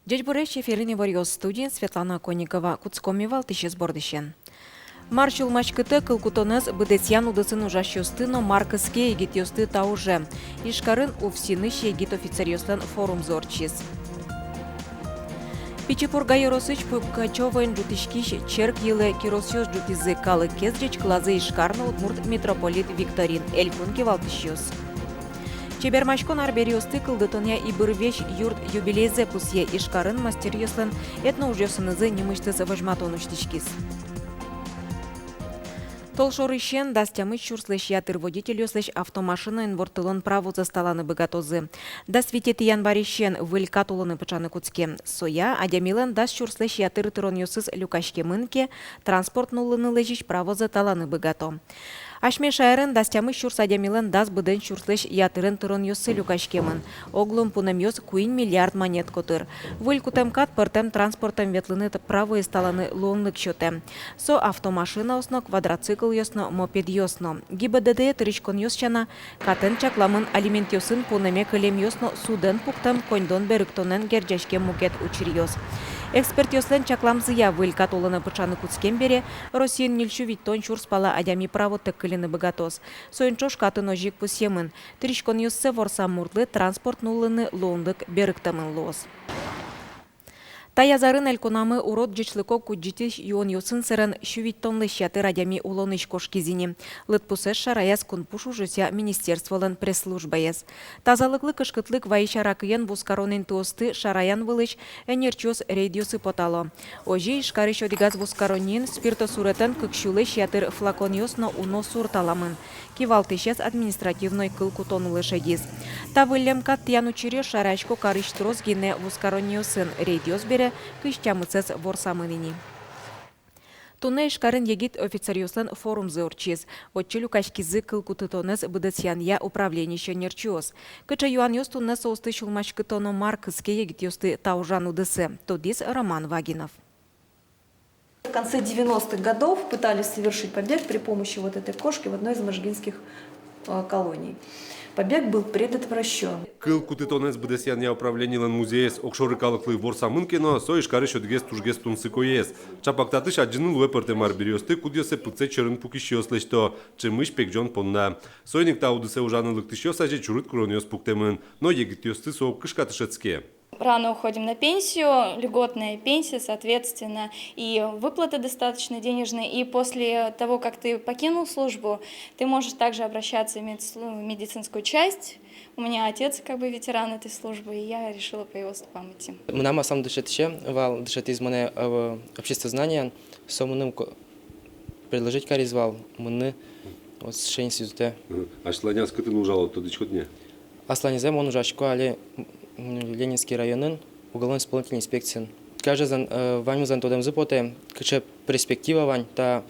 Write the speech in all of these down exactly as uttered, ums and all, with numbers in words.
Ӟечбуресь! Эфирын «Иворъёс», студиын Светлана Конникова. Кутском валтӥсез бордысен. Мар сюлмаськытэ кыл кутонэз быдэсъян удысын ужасьёсты но мар кыске егитъёсты та уже? Ижкарын УФСИНысь егит офицеръёслэн форумзы ортчиз. Пичи Пурга ёросысь Пугачёвоын ӝутӥськись черк йылэ киросъёс ӝутӥзы. Калыкез ӟечкылазы Ижкар но удмурт митрополит Викторин элькун кивалтӥсьёс. Чебермаськон арбериосты кылдытонъя Ибырвесь юрт юбилейзэ пусъе. Ижкарын мастеръёслэн этноужъёсынызы нимысьтыз возьматон усьтӥськиз. Толшорысен дас тямыс сюрслэсь ятыр водительёслэсь автомашинаен ворттылон правозэс таланы быгатозы. Дас витетӥ январьысен выль кат улонэ пыӵаны кутске. Соя адямилэн дас сюрслэсь ятыр тыронъёсыз люкаськемын ке, транспорт нуллыны лэзись правозэ таланы быгато. Асьме шаерын дас тямыс сюрс адямилэн дас быдэн сюрслэсь ятырын тыронъёссы люкаськемын. Оглом пунэмъёс куинь миллиард манет котыр. Выль кутэм кат пӧртэм транспортэн ветлыны т-, правоез таланы луонлык сётэ. Со автомашинаос но, квадроциклъёс но, мопедъёс но. ГИБДД-е тыриськонъёс сяна, катэн чакламын алиментъёсын пунэме кылемъёс но судэн пуктэм коньдон берыктонэн герӟаськем мукет учыръёс. Экспертъёслэн чакламзыя, выль кат улонэ пыӵаны кутскем бере Россиын ньыль сю витьтон сюрс пала адями правотэк кыльыны быгатоз. Соин ӵош катын озьы ик пусъемын: тыриськонъёссэ ворсам муртлы транспорт нуллыны луонлык берыктэмын луоз. Таяз арын элькунамы урод ӟечлыко кудӟытӥсь юонъёсын сэрен сю витьтонлэсь ятыр адями улонысь кошкиз ини. Лыдпусэз шараяз кунпуш ужъёсъя министерстволэн пресс-службаез. Тазалыклы кышкытлык вайись аракыен вузкарон интыосты шараян вылысь ӧнерчиос рейдъёсы потало. Озьы Ижкарысь одӥгаз вузкаронниын спиртосуретэн кык сюлэсь ятыр флаконъёс но уно сур таламын. Кивалтӥсез административной кыл кутон улэ шедиз. Та выллем кат тӥян учыръёс шараясько карысь трос гинэ вузкаронниосын, рейдъёс бере кызь тямысэз ворсамын ини. Туннэ Ижкарын егит офицеръёслэн форумзы ортчиз. Отчы люкаськизы кыл кутытонэз быдэсъянъя управлениысь ӧнерчиос. Кыӵе юанъёс туннэ соосты сюлмаськыто но мар кыске егитъёсты та ужан удысы, тодӥз Роман Вагинов. В конце девяностых годов пытались совершить побег при помощи вот этой кошки в одной из можгинских, э, колоний. Побег был предотвращён. Кыл кутытонэз быдэсъянъя управленилэн музеез огшоры калыклы ворсамын ке но, со Ижкарысь одӥгез тужгес тунсыкоез. Чапак татысь адӟыны луэ пӧртэм арбериосты, кудъёссэ пытсэт сьӧрын пукисьёс лэсьто ӵемысь пегӟон понна. Соин ик та удысэ ужаны лыктӥсьёс азе чурыт куронъёс пуктэмын, но егитъёсты со кышка дышетске. Рано уходим на пенсию, льготная пенсия, соответственно, и выплаты достаточно денежные. И после того, как ты покинул службу, ты можешь также обращаться в медслу-, медицинскую часть. У меня отец как бы ветеран этой службы, и я решила по его стопам идти. Мынам аслам дышетӥсе вал, дышетӥз монэ, э, обществознаниен, со мыным ко-, предложить кариз вал мыныны вот сыӵе институтэ. Мгм. Асланяз кытын ужало, тодӥськод-а? Асланизэ мон ужасько али, м, Ленинский районын уголовно-исполнительной инспекциын. Каждоезлэн, э, ваньмызлэн тодэмзы потэ, кыӵе перспектива вань та,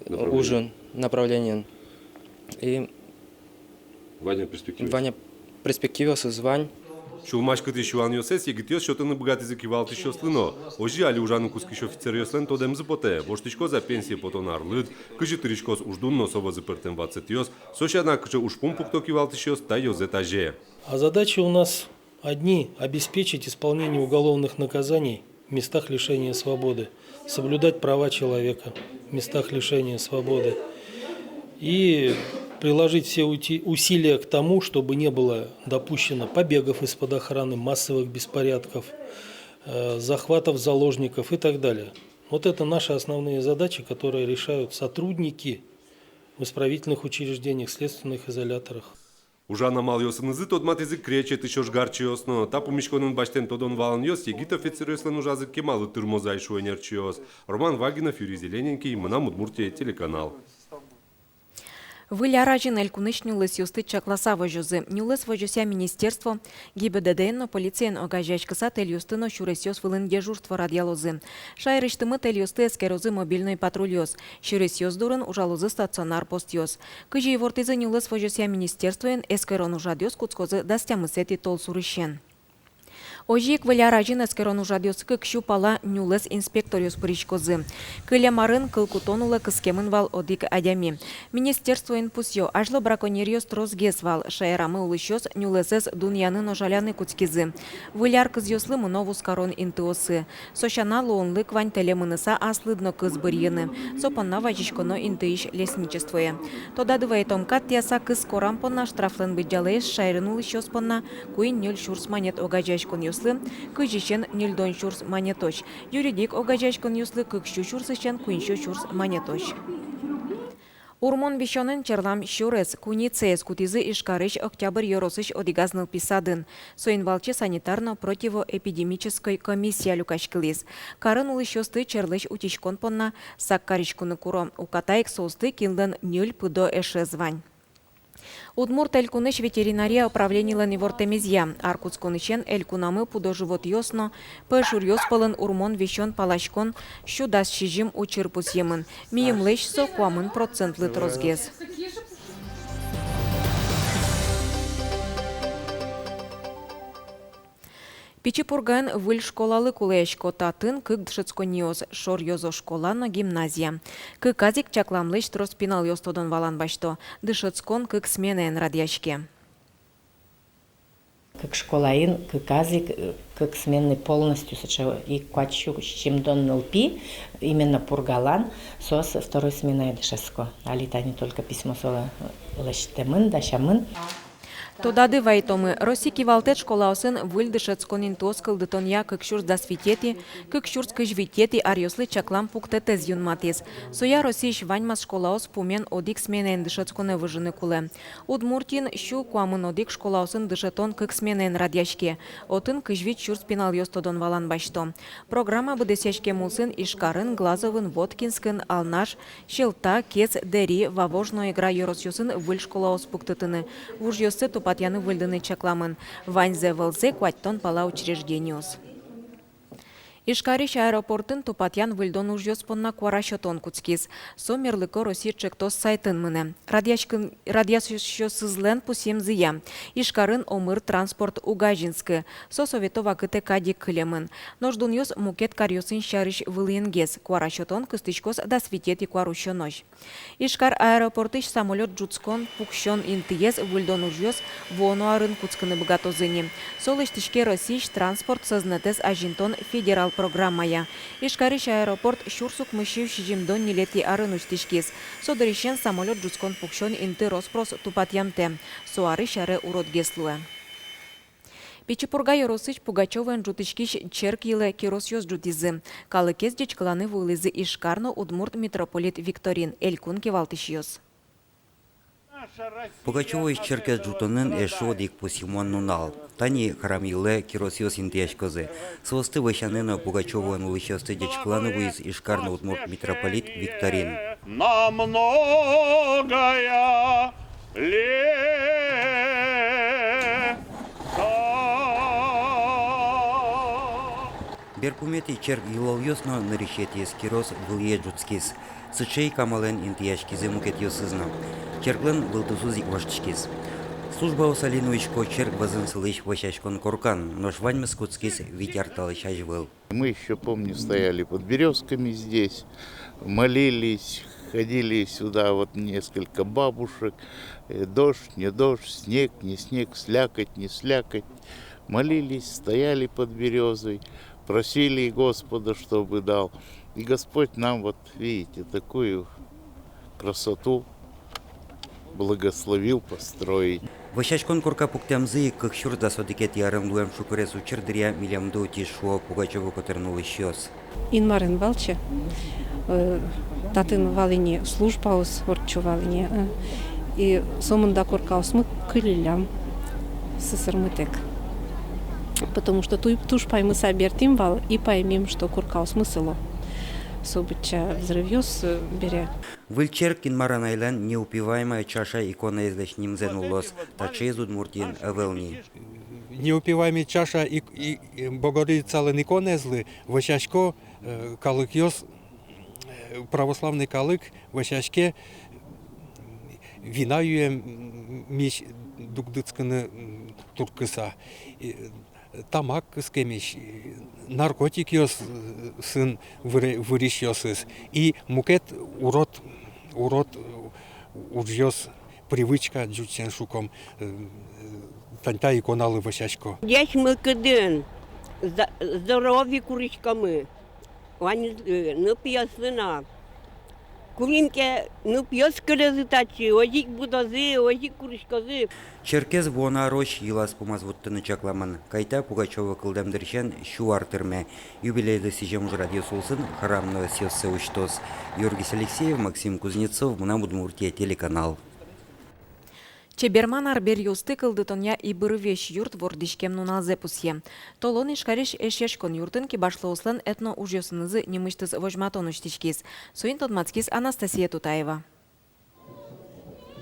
э, ужын, направлениын. И вань-а перспективаос? Вань-а перспективаосыз, вань. Сюлмаськытӥсь юанъёссэс егитъёс сётыны быгатӥзы кивалтӥсьёслы но. Озьы али ужаны кутскись офицеръёслэн тодэмзы потэ, воштӥськоз-а пенсие потон арлыд, кызьы тыриськоз уждун но со вӧзы пӧртэм ватсэтъёс, со сяна кыӵе ужпум пукто кивалтӥсьёс та ёзэт азе. А задачи у нас одни: обеспечить исполнение уголовных наказаний в местах лишения свободы, соблюдать права человека в местах лишения свободы и приложить все ути-, усилия к тому, чтобы не было допущено побегов из-под охраны, массовых беспорядков, э, захватов заложников и так далее. Вот это наши основные задачи, которые решают сотрудники в исправительных учреждениях, следственных изоляторах. Ужан амалъёсынызы тодматӥзы крезьгуртысь ожгарчиос но. Та пумиськонын басьтэм тодон-валанъёс егит офицеръёслэн ужазы кемалы тырмоз ай, шуо ӧнерчиос. Роман Вагинов, Юрий Зелененький, «Мынам Удмуртие» телеканал. Выль ар азьын элькунысь нюлэсъёсты чакласа возёзы. Нюлэс возёсъя министерство, ГИБДД-ен но полициен огазеяськыса тэльёсты но сюресъёс вылын дежурство радъялозы. Шаерысьтымы тэльёсты эскерозы мобильной патрульёс, сюресъёс дурын ужалозы стационар постъёс. Кызьы ивортӥзы нюлэс возёсъя министерствоын, эскерон ужрадъёс кутскозы дас тямысэтӥ толсурысен. Озьы ик выль ар азьын эскерон ужрадъёсы кык сю пала нюлэс инспекторъёс пыриськозы. Кылем арын кыл кутон улэ кыскемын вал одӥг адями. Министерствоын пусъё: азьло браконьеръёс тросгес вал, шаерамы улӥсьёс нюлэсэз дунъяны но жаляны кутскизы. Выль ар кызъёслы мыно вузкарон интыосы. Со сяна, луонлык вань тэле мыныса аслыд но кыз бырйыны. Со понна вазиськоно интыысь лесничествое. Тодады вайытом: кат тӥяса кыз корам понна штрафлэн быдӟалаез шаерын улӥсьёс понна куинь-ньыль сюрс манет огазеяськонъёслы, кызьысен ньыльдон сюрс манетозь, юридик огазеяськонъёслы кык сю сюрсысен куинь сю сюрс манетозь. Урмон висёнэн черлам сюрес, куницаез, кутӥзы Ижкарысь Октябрь ёросысь одӥгаз нылпи садын. Соин валче санитарно-противоэпидемической комиссия люкаськылӥз. Карын улӥсьёсты черлэсь утиськон понна сак кариськыны куро. Уката ик соосты, кинлэн ньыль пыдо эшез вань. Удмурт Элькунысь ветеринария управленилэн ивортэмезъя, ар кутсконысен элькунамы пудо-животъёс но пӧйшуръёс пӧлын урмон висён паласькон сю дас сизьым учыр пусъемын. Миымлэсь со куамын процентлы тросгес. Пичи Пургаын выль школалы кулэясько. Татын кык дышетсконниос: шор ёзо школа но гимназия. Кыказ ик чакламлэсь трос пиналъёс тодон-валан басьто. Дышетскон кык сменаен радъяське. Кык школаын, кыказ ик, э, кык сменный полностью сыӵе ик, куать сю сизьымдон нылпи, именно Пургалэн, соос второй сменае дышетско. Али тани только письмосо лэсьтэмын, дасямын. Тодады вайытомы: Россиысь кивалтэт школаосын выль дышетскон интыос кылдытонъя кык сюрс дас витетӥ, кык сюрс кызь витетӥ аръёслы чаклам пуктэтэз юнматӥз. Соя Россиысь ваньмаз школаос пумен одӥг сменаен дышетсконэ выжыны кулэ. Удмуртиын сю куамын одӥг школаосын дышетон кык сменаен радъяське. Отын кызь вить сюрс пиналъёс тодон-валан басьто. Программа быдэсъяськем улсын Ижкарын, Глазовын, Воткинскын, Алнаш, Сьӧлта, Кез, Дэри, Вавож но Эгра ёросъёсын выль школаос пуктытыны, вужъёссэ тупатъяны-выльдыны чакламын. Ваньзэ вылзэ куатьтон пала учреждениос. Ижкарысь аэропортын тупатъян-выльдон ужъёс понна куара сётон кутскиз. Со «Мерлыко Россия» ӵектос сайтын мынэ. Радъяськын-, радъясьёсызлэн пусъемзыя, Ижкарын омыр транспорт уг азинскы. Со совето вакытэ кадь ик кылемын. Нош дунъёс мукет каръёсын сярысь вылыенгес. Куара сётон кыстӥськоз дас витетӥ куарусёнозь. Ижкар аэропортысь самолёт ӝутскон, пуксён интыез выльдон ужъёс вуоно арын кутскыны быгатозы ни. Со лэсьтӥське Россиысь транспорт сӧзнэтэз азинтон федерал программая. Ижкарысь аэропорт сюрс укмыс сю сизьымдон ньылетӥ арын усьтӥськиз. Со дырысен самолёт ӝутскон-пуксён инты рос-прос тупатъямтэ. Со арысь аре уродгес луэ. Пичи Пурга ёросысь Пугачёвоын ӝутӥськись черк йылэ киросъёс ӝутӥзы. Калыкез ӟечкыланы вуылӥзы Ижкар но Удмурт митрополит Викторин, элькун кивалтӥсьёс. Пугачёвоысь черкез ӝутонын эшшо одӥг пусйымон нунал. Тани храм йылэ киросъёс интыяськозы. Соосты вӧсяны но Пугачёвоын улӥсьёсты ӟечкыланы вуиз Ижкар но Удмурт митрополит Викторин. На многое ле- Берпуметӥ черк йылолъёс но нырысетӥез кирос вылӥе ӝутскиз. Сыӵе ик амалэн интыяськизы мукетъёсыз но. Черклэн вылтусыз ик воштӥськиз. Службаос али нуисько черк вӧзын сылӥсь вӧсяськон коркан, нош ваньмыз кутскиз вить ар талэсь азьвыл. Мы ещё, помню, стояли под берёзками здесь, молились, ходили сюда вот несколько бабушек, э, дождь, не дождь, снег, не снег, слякоть, не слякоть. Молились, стояли под берёзой, просили Господа, чтобы дал. И Господь нам, вот видите, такую красоту благословил построить. Вӧсяськон корка пуктэмзы ик кык сюрс дас одӥгетӥ арын луэм шукрес учыр дыръя милемды утиз, шуо Пугачёво котырын улӥсьёс. Инмарен валче, э, татын вал ини службаос, ортчо вал ини, э, и сомында коркаосмы кылиллям сӧсырмытэк. Потому что ту-, туж паймыса бертӥм вал и паймим, что коркаосмы сыло. Со быдӟа взрывъёс, э, бере. Выль черк Инмар Анайлэн «Неупиваемая чаша» иконаезлэсь нимзэ нуллоз. Таӵеез Удмуртиын ӧвӧл ни. «Неупиваемая чаша» ик-, и, и Богородицалэн иконаезлы вӧсясько, э, калыкъёс, э, православный калык вӧсяське вина юэмысь дугдытскыны, м, туртскыса. И, тамак кыскемысь, наркотикъёсын выре-, вырисьёсыз и мукет урод, урод ужъёс, привычка, ӟуч сямен шуом, э, тани та иконалы вӧсясько. Ӟеч мылкыдын, за-, здоровье куриськомы. Ваньзы, э, нылпиослы но. Кулӥм ке, нылпиос кылёзы татчы, озьы ик будозы, озьы ик куриськозы. Черкез вуоно арозь йылаз-пумаз вуттыны чакламын. Кайта, Пугачёво кылдэм дырысен сю ар тырме. Юбилейлы сӥзем ужрадъёс улсын храм но ӧсъёссэ усьтоз. Георгий Алексеев, Максим Кузнецов, «Мынам Удмуртие» телеканал. Чеберман арбериосты кылдытонъя Ибырвесь юрт вордӥськем нуналзэ пусъе. Толон Ижкарысь Эшъяськон юртын кибашлыослэн этноужъёсынызы нимысьтыз возьматон усьтӥськиз. Соин тодматскиз Анастасия Тутаева.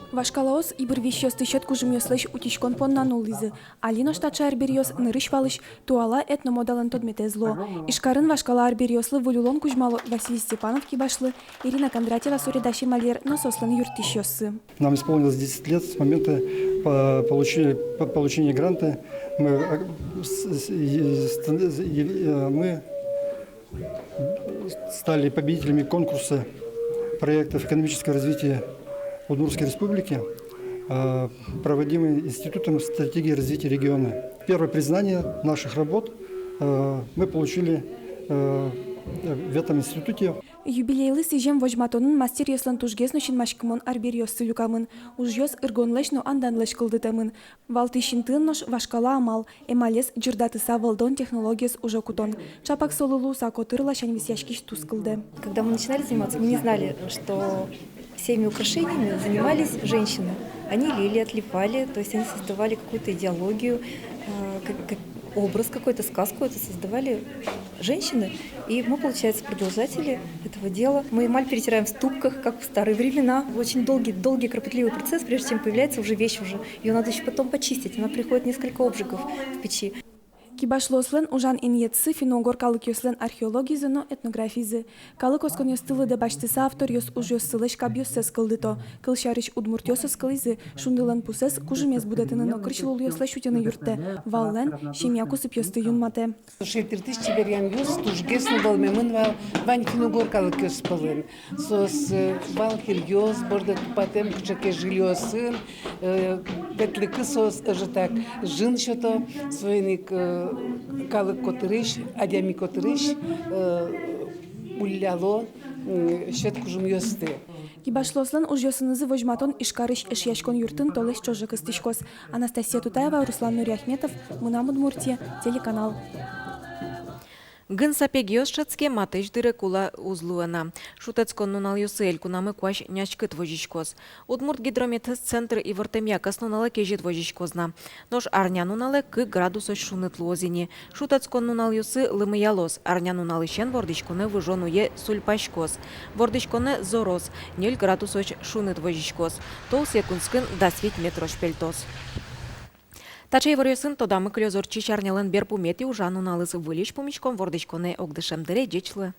Вашкалаос ибырвесьёсты сьӧд кужымъёслэсь утиськон понна нуллӥзы. Али нош таӵе арбериос нырысь валысь туала этномодалэн тодметэз луо. Ижкарын вашкала арбериослы выль улон кузьмало Василий Степанов кибашлы, Ирина Кондратьева суредась эмальер но соослэн юрттӥсьёссы. Нам исполнилось десять лет с момента по-, получи-, по-, получения гранта. Мы, э, с-, с-, и ст-, и, э, мы стали победителями конкурса проектов экономического развития Удмуртской Республики, э, проводимый Институтом стратегии развития региона. Первое признание наших работ, э, мы получили, э, в этом институте. Юбилейлы сӥзем возьматонын мастеръёслэн тужгес но синмаськымон арбериоссы люкамын. Ужъёс ыргонлэсь но анданлэсь кылдытэмын. Валтӥсь интыын нош вашкала амал, эмалез ӟырдатыса вӧлдон технологиез уже кутон. Чапак солы луыса котыр ласянь висъяськись тус кылдэ. Когда мы начинали заниматься, мы не знали, что всеми украшениями занимались женщины. Они лили, отливали, то есть они создавали какую-то идеологию, э, как, как образ какой-то, сказку это создавали женщины. И мы, получается, продолжатели этого дела. Мы эмаль перетираем в ступках, как в старые времена. Очень долгий, долгий, кропотливый процесс, прежде чем появляется уже вещь уже. Её надо ещё потом почистить. Она проходит несколько обжигов в печи. Кибашлыослэн ужан инъетсы финно-угор калыкъёслэн археологизы но этнографизы. Калык осконъёсты лыдэ басьтыса, авторъёс ужъёссылэсь кабъёссэс кылдыто. Кылсярысь, удмуртъёс ӧз кылӥзы, шундылэн пусэз кужымез будэтыны но кырсь лулъёслэсь утьыны юрттэ, валлэн семья кусыпъёсты юнматэ. Шедьтыртӥсь чеберъянъёс тужгес но вӧлмемын вал вань финно-угор калыкъёс пӧлын. Соос, э, вал киръёс, бордэ тупатэм кыӵе ке жильёсын, э, ветлыкы соос ӧжытак жын сёто, соин ик, э, калык котырысь, адями котырысь, э, улляло, м, сьӧд кужымъёсты. Кибашлыослэн ужъёсынызы возьматон Ижкарысь Эшъяськон юртын толэзь ӵоже кыстӥськоз. Анастасия Тутаева, Руслан Нуриахметов, «Мынам Удмуртие» телеканал. Гын сапегъёс шӧдске, матысь дыре кула уз луэ на. Шутэтскон нуналъёсы элькунамы куазь няськыт возиськоз. Удмурт гидрометэз центр ивортэмъя, кӧснуналэ кезьыт возиськоз на. Нош арнянуналэ кык градусозь шуныт луоз ини. Шутэтскон нуналъёсы лымыялоз, арнянуналысен вордӥськонэ выжон уе сульпаськоз. Вордӥськонэ зороз, ньыль градусозь шуныт возиськоз. Толсэ кунскын дас вить метрозь пельтоз. Таӵе иворъёсын тодамы кылёз ортчись арнялэн берпуметӥ ужан нуналыз. Выльысь пумиськом вордӥськонэ огдышем дыре. Ӟеч луэ.